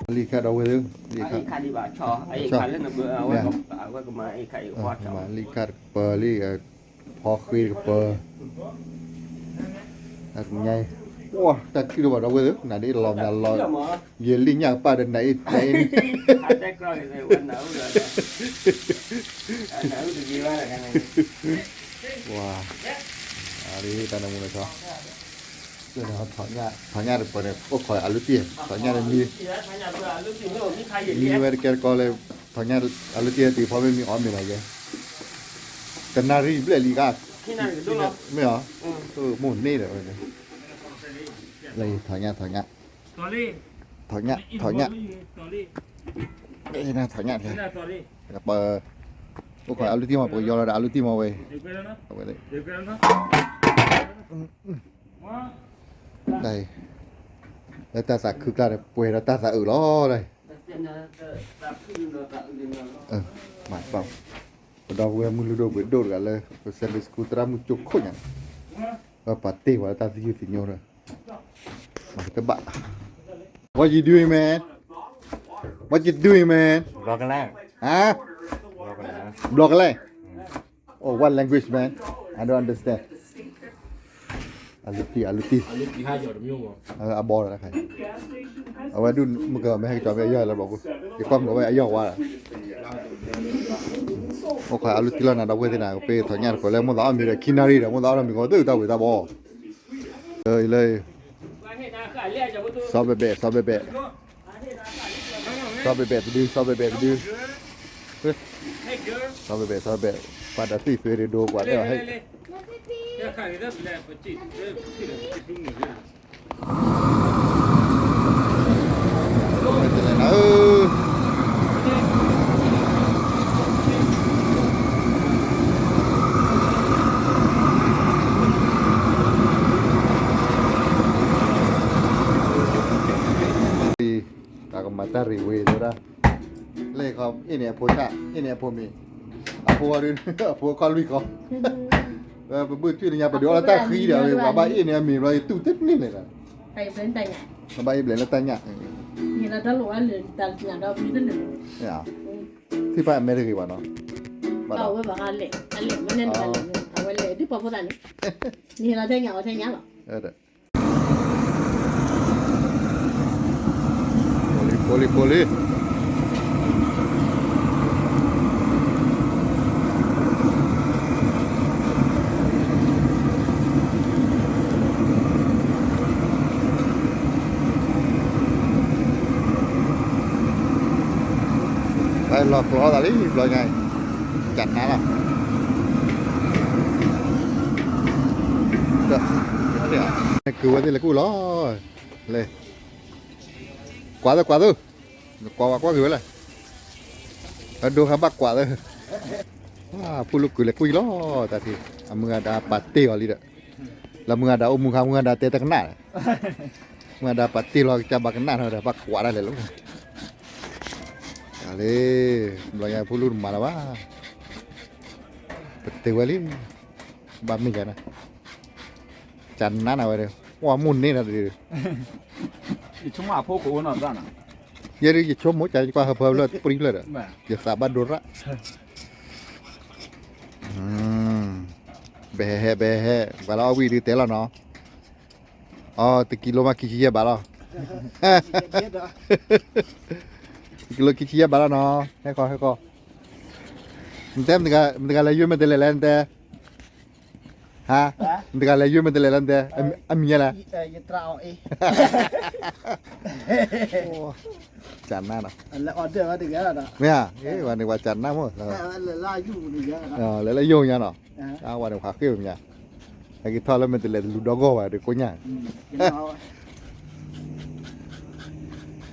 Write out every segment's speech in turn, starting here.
လံာ်ခါဒီးဝဲသ့ၣ်, လံာ်ခါဒံးဘၣ်ဆီ, လံာ်ခါတကပၤလံ, ဖီဃ့တကပၤ, ညါ, တၢ်ခုၣ်ဒိၣ်ဘၣ်ဒီးဝဲသ့ၣ်, နၤဒ်လီၤမးလီၤ, ယလံာ်ညၣ်ကပၤဒီးနၤအ့ၣ်, နၤအ့ၣ်န့ၣ်, ဝါ, တၢ်နမူနဆီ, ထီၣ်ညၣ်တကပၤန့ၣ် အိၣ်ခိးအလုၢ်တံၢ်, ထီၣ်ညၣ်န့ၣ်မံ, မံဝဲတကဲတကီလၢ, ထီၣ်ညၣ်အလုၢ်တံၢ်တံၤဖီမ့ၢ်မံအီၣ်မ့ၤလီၤယဲ, တနၣ်ရံၣ်ဘျဲၣ်လံဂၤ, မ့ၢ်အီၤ, မိၢ်န့ၣ်ဒီးဝဲန့ၣ်, လၢထီၣ်ညၣ်ထီၣ်ညၣ်, ထီၣ်ညၣ်ထီၣ်ညၣ်, ထီၣ်ညၣ်, ပ, အိၣ်ခိးအလုၢ်တံၢ်မး ပကယီလီၤဒီးအလုၢ်တံၢ်မးဝဲ, အဝဲ, တၢ်, လၢတၢ်သးခုကျါန့ၣ် ပှဲၤဒီးတၢ်သးအုးလီၤ, ပဒီပုၢ်ဝဲၢ်မုၢ်လုၢ်ဒိၣ်ပှ့ၤဒိၣ်တဂၤလၢ ပ Sunday School သရၣ်မုၣ်ကၠိခိၣ်ညါန့ၣ်, ပှၤတ့ၢ်ဝဲတၢ်သယုၢ်သညိဒီး, မၤကတဘၣ်, What you doing, man? What you doing, man? Block line. Huh? Block line. Block line. Oh, what language, man? I don't understand. အလုၢ်တံၢ်, အလုၢ်တံၢ်, အဘီဒီး, အဝဲဒုးမုၢ်ကမ့ၢ်ဟဲကၠီမ့ၢ်အယီၢ်လၢဘျီကူ, ယကွၢ်မုၢ်ကဝဲအယီၢ်ဝါဒီး, အိၣ်ခိးအလုၢ်တံၢ်လီၤနၤဒီပုၢ်ဝဲၢ်သ့ၣ်နၤ, ပထီၣ်ညၣ်တကပၤလၢမိၢ်သးအီၣ်မ့ၤဒီး ခံနၣ်ရံၣ်ဒီး မိၢ်သးအီၣ်ဒီးမ့ၤကီး သုတၢ်ဝံၤတၢ်ဘီ လၢ စီဘဲဘဲ, စီဘဲဘဲ, စီဘဲဘဲတဒု, စီဘဲဘဲ, စီဘဲဘဲ, စီဘဲဘဲ, ပှၤဒီးသ့ၣ်သ့ၣ်ဒိကွၢ်လၢဟဲ, တလဲၤနၤဧၢ, တၢ်ကမၤတၢ်ရံၣ်ဝဲဒၣ်, လၢခီအ့ၣ်န့ၣ်အဖိဆၣ်, အ့ၣ်န့ၣ်အဖိမ့ၤ, အဖိဝဲဒုး, အဖိခီလွံၢ်ခီ, ပဘုၣ်ထွံၣ်တညါ ပဒုးအီၣ်လၢတၢ်ဃံဒီး ပှၤဘၣ်အ့ၣ်န့ၢ်အမ့ၤဘျီ ယတူၢ်တန့ၢ်လဲၣ်, ပဘၣ်အ့ၣ်ဘျဲၣ်လၢတၢ်ညၣ်, ထံၣ်ဖးအမဲတဂ့ၤဘၣ်နီၤ, ဘၣ်, အဝဲလဲၤ, အဝဲလဲၤဒ်ပှၤဖိသၣ်န့ၣ်, နဟ့ၣ်လီၤထဲညၣ်အီၤထဲညၣ်လီၤ. ဖိလံၤ, ဖိလံၤ, ဖိလံၤ, လီၤကျီသးလံ ဘျီညါအံၤ, ကနါလီၤ, ကုၤဝဲသ့ၣ်လဲၤကူၣ်လီၤ, လဲၤ, ကွၢ်သၢ ကွၢ်သၢ, ကွၢ်ဝဲကွၢ်က့ၤဝဲလဲၣ်, အဒိဟဲဘၣ်ကွၢ်သၢ, ဖုလူကုၤလဲၤကွံာ်လီၤ, တၢ်ထံၣ်, အမုၢ်ဂၤဒါပာ်တ့ၢ်အီၤလံဒီး, လၢမုၢ်ဂၤဒါအိၣ်မူခါ မုၢ်ဂၤဒါတဲတကနၣ်, မုၢ်ဂၤဒါပာ်တ့ၢ်လီၤကစၢ်ဘၣ်ကနၣ်ထီၣ်ဒီး ဘၣ်ကွၢ်ဒၣ်လဲာ်လီၤ, တၢ်လံ, ဘျီညါဖုလူတမၤလၢၤဘၣ်, ပတဲဝဲလံ, ဘၣ်မ့ၢ်ယၤန့ၣ်, ကနါနၤဝဲဒီး, ကွၢ်မိၢ်န့ၢ်တၢ်တဒု, ယဆိကမိၣ်အဖိကအိၣ်နီၤသၣ်နီၤ, ယဲဒုးယဆိကမိၣ်ကယကွၢ်ဟၢဖၢလၢပရံဖျၢၣ်ဒီး, ယသးဘၣ်ဒိရၣ်, ဘဲဟဲဟဲ ဘဲဟဲဟဲ ပှၤလၢအီၣ်ဝံၣ်ဒုးတဲလီၤနီၤ, အီ တကံလိမးခံဆံယဲၢ်ဘးလီၤ, တကံလိခံဆံယဲၢ်ဘးလီၤနီၤ, ဟဲဃီ ဟဲဃီ, နတဲ မတဂၤလဲၤယွဲမ့ၢ်တလဲၤလဲၣ်နတဲ ဟါ, မတဂၤလဲၤယွဲမ့ၢ်တလဲၤလဲၣ်နတဲ, အမံၤယဲလဲၣ်, ကနါနီၤ, မ့ၢ်ဧါ, ဝဲန့ၣ်ပှၤကနါမ့ၢ်, လဲၤလၢယိာ်ညါနီၤ, အဝဲန့ၣ်ပှၤဃ့ၢ်ဝဲမ့ၢ်ညါ, ဟဲက့ၤထီၣ်လၢမ့ၢ်တလဲၤတလူၤဒီဂီၢ်ဝဲဒီးကိညါ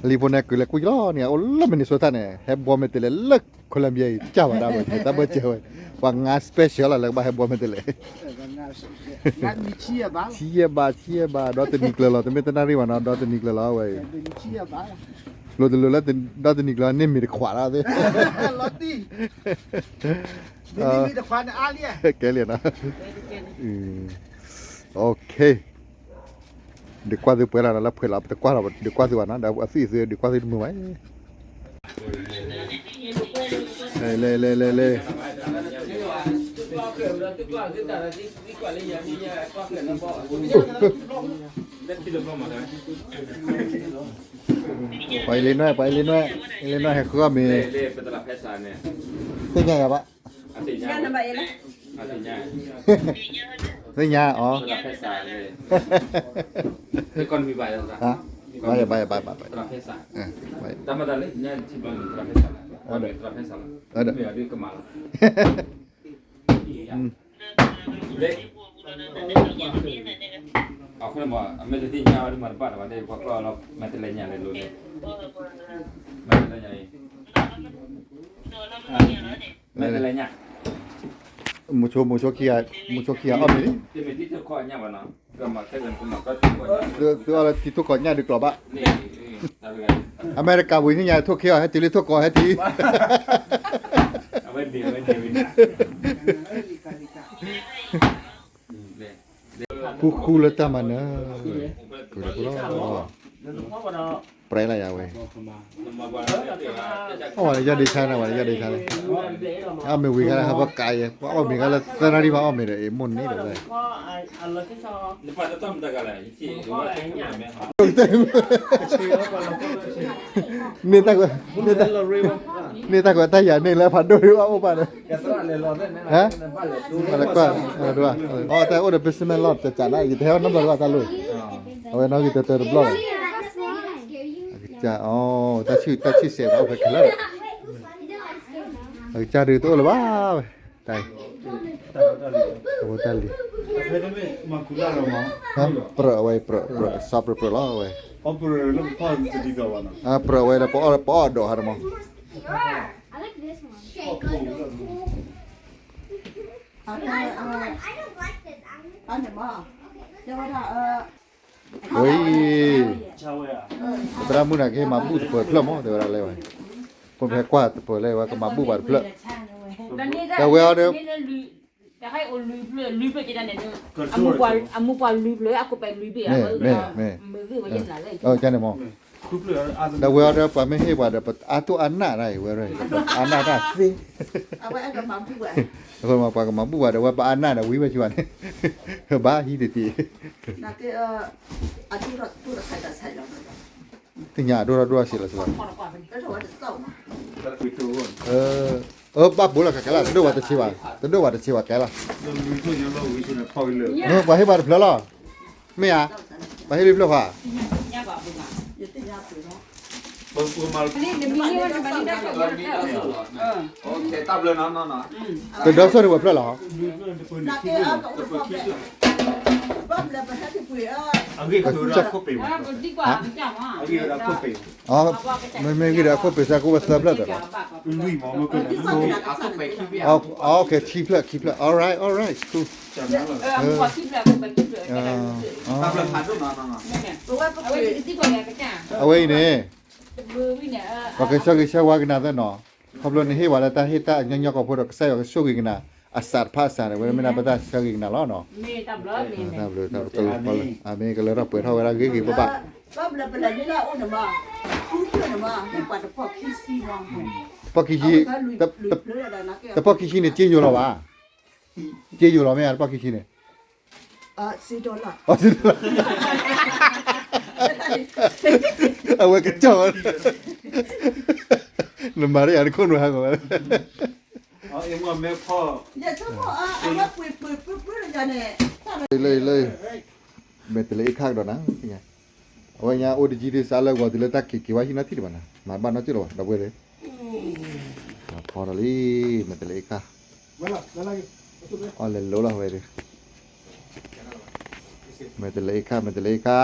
လံဖိန့ၣ် ကုၤလဲၤကွံာ်လီၤန့ၣ် အိၣ်လၢ Minnesota န့ၣ် ဟဲဘီမ့ၢ်တလဲၤလၢ Columbia အံၤ ကၢ်ဘၣ်ဒၣ်ဝဲ တၢ်ဘၢၣ်စၢၤဝဲ, ပှၤငါ special လီၤ လၢကဘၣ်ဟဲဘီမ့ၢ်တလဲၤ, ဆံယဲၢ်ဘး ဆံယဲၢ်ဘး ဒီးတနံၤကျၢၤလီၤ တမ့ၢ်တနၣ်ရံၣ်ဘၣ်နီၤ ဒီးတနံၤကျၢၤလီၤဝဲအံၤ, လိၤတလိၤလၢဒီတနံၤကျၢၤန့ၢ်မ့ၢ်တခွးလီၤသ့, လီၤတံၢ်, နမ့ၢ်တခွးန့ၣ်အါလံ, ကဲလံနီၤ, ဒုးကွၢ်သုပှဲၤလီၤနီၤ လၢဖှဲးလီၤ ပတကွၢ်လီၤ ဒုးကွၢ်သုဘၣ်နီၤ ဒီးအသွံၣ်အသုဒုးကွၢ်သုတမုာ်ဘၣ်, လဲၤလဲၤလဲၤလဲၤလဲၤ, ပှၤအ့လ့နွဲၣ် ပှၤအ့လ့နွဲၣ် အ့လ့နွဲၣ်ဟဲဃုအီၣ်မ့ၤ, သ့ၣ်ညါယၤဘၣ်, သ့ၣ်ညါအီၤ, ဘၣ်ယဘၣ်ယဘၣ်ဘၣ်, အဃိန့ၣ်မ့ၢ် အမ့ၢ်တသ့ၣ်ညါဝဲဒ်မၤတဘၣ်လၢၤဘၣ် ဒ်ပှၤကျီၢ်လီၤ မဲာ်တလဲညါလဲၤလိၤန့ၣ်, မဲာ်တလဲညါအံၤ, မဲာ်တလဲညါ, မုဆိ မုဆိခံဂၤ မုဆိခံဂၤအီၣ်မ့ၤလံ, တမ့ၢ်တံၢ်ထိၣ်ခီညၣ်ဘၣ်နီၤ, သုအီၣ်လၢတံၢ်ထိၣ်ခီညၣ်ဒုးကျိၤဘၣ်, အမဲရကၤဝံၤန့ၣ်ညါထိၣ်ခ့အီၤ ဟဲတုၤလၢထိၣ်ကီးဟဲတုၤ ဃူဃူလၢတၢ်မၤနၢၤ, ပှဲၤလၢယၤဝဲ, အီၣ်ဝဲလၢယီၢ်ဒ့ဆါန့ၣ် ဝဲလၢယီၢ်ဒ့ဆါန့ၣ်, အီၣ်မ့ၤဝံၤခါလၢဟးဘၣ်ကးယဲ ပှၤအီၣ်မ့ၤခါလၢသၢနၣ်ရံၣ်ဘၣ်အီၣ်မ့ၤဒီး အ့ၣ်မိၣ်န့ၣ်ဒီး မ့ၢ်တၢ်ကွဲး မ့ၢ်တၢ်ကွဲးတၢ်ယၤန့ၣ်လၢဖးဒိၣ်ဒ်အအိၣ်ဘၣ်န့ၣ်, ဟါ, ဘၣ်လဲၤကွၢ်, အီၣ်တၢ်အိၣ်ဒီး basement လီၤ တစးနၤ ယတဟဲအီၣ်နီတဘျီဘၣ်တၢ်လိၣ်, အဝဲနီၣ်ဂံၢ်တၢတၢတဘျီလီၤ, အကစၢ်, တၢ်ဆံၣ်စဲးဘၣ်အိၣ်ဖဲခဲလၢာ်ဒီး, အကစၢ်ဒုးတအိၣ်လၢၤဘၣ်ဝဲ, တၢ်အံၤ, အဝဲတၢ်လံၤ, ပြၢးအဝဲ ပြၢး ပြၢး စီပြၢးပြၢးလီၤအဝဲ, ပြၢးအဝဲဒီး ပအီၣ်ဒိးဟးတမီၤ, ဝဲအံၤ, သရၣ်မုၣ်န့ၣ် ကဟဲမၤဘူၣ်တပၢၤတဖျၢၣ်မး တဲဝဲဒၣ်လဲၣ်ဝဲ, ပမ့ၢ်ဟဲကွၢ်တပၢၤလဲၣ်ဝဲ ကမၤဘူၣ်ဘၣ်တဖျၢၣ်, ဒီးဝဲအီၤဒီး အမူပှၤလွံၢ်ဖျၢၣ် လွံၢ်ဖျၢၣ်က့တၢ်န့ၣ် အမူပှၤလွံၢ်ဖျၢၣ် အကိးပဲာ်လွံၢ်ဘ့ၣ် မ့ၢ်, မ့ၢ်, န့ၣ်မး, ဒီးဝဲအီၤဒီးပှၤမ့ၢ်ဟ့ၣ်ပှၤဒီး ပအါတိၢ်အါနၢ်တၢ်အံၤဝဲ, အါနၢ်တၢ်သ့, အဃိပှၤကမၤဘူၣ်ဘၣ်ဒီး ဝဲပအါနၢ်ဒီးဝံၤဝဲက့ၤဘၣ်န့ၣ်, ဘၣ်ဟံးတတံၢ် သ့ၣ်ညါအဒိၣ်ထီၣ်ဒိၣ်ထီၣ်ဆံးလီၤဆံးလီၤ, အၢ ဘၣ်ဘိလီၤကကဲလီၤ တဒိၣ်ဘၣ်တဆံးဘၣ်, တဒိၣ်ဘၣ်တဆံးဘၣ်ကဲလီၤ, ပှၤဟ့ၣ်ဘၣ်တဖျၢၣ်လီၤ, မ့ၢ်ဧါ, ပှၤဟ့ၣ်လွံၢ်ဖျၢၣ်ဃီဧါ တဒီးဆိၣ်န့ၣ်ပှဲၤဖျၢၣ်လီၤ, မ့မ့ၢ်ဂ့ၤဒီးအခိၣ်ပ့ၤစၢ်ကအိၣ်ဝဲသၢဖျၢၣ်သၢလီၤ, အခဲခံဖျၢၣ်ခံဖျၢၣ် all right all right cool, အဝဲအံၤန့ၣ် ပှၤကဆၢဂ့ၤဆၢဝါကနၣ်သ့ၣ်နီၤ, ခီဖျိနဟ့ၣ်ဝဲလၢတၢ်ဟ့ၣ်တၢ်ညီညီကီၢ်ဖိဒီး ကစၢ်ယွၤကဆိၣ်ဂ့ၤကနၣ် အစးတဖၣ်အစးန့ၣ် ဝဲမ့ၢ်ဒၣ်ပတၢ်ဆၢဂ့ၤကနၣ်လီၤနီၤ, တၢ်ဘျုးတၢ်ဘျုး အမ့ၢ်ကလၢထီၣ်ပှဲၤထီၣ်ဝဲဒၣ်ဂ့ၤဂ့ၤဘၣ်ဘၣ်, တပီၢ်ခံဆံ, တပီၢ်ခံဆံန့ၣ် စ့ယိၤလီၤဘၣ်, စ့ယိၤလီၤမ့ၢ်ဧါ တပီၢ်ခံဆံန့ၣ် အဝဲကစီၣ်ဝဲ, နမၤတယၤတခိၣ်နွဲဟးဂီၤဝဲ, လၢလၢ, မဲာ်တလဲအ့ၣ်ခၣ်ကဒီးနၤ, အဝဲညါအိၣ်တကံၢ်သ့စးလၢဂီၤတုၤလၢတၢ်က့ၤက့ၤဝဲဟံးနီၢ်ထံၣ်တဘၣ်နၤ, မၤတဘၣ်နီတစဲးလၢၤဘၣ် ဒီပုၢ်ဝဲၢ်သ့ၣ်, ဖီဒီးလံ, မဲာ်တလဲအ့ၣ်ခၣ်, အီၣ်လဲၤလိၤလီၤဝဲဒီး, မဲာ်တလဲအ့ၣ်ခၣ် မဲာ်တလဲအ့ၣ်ခၣ်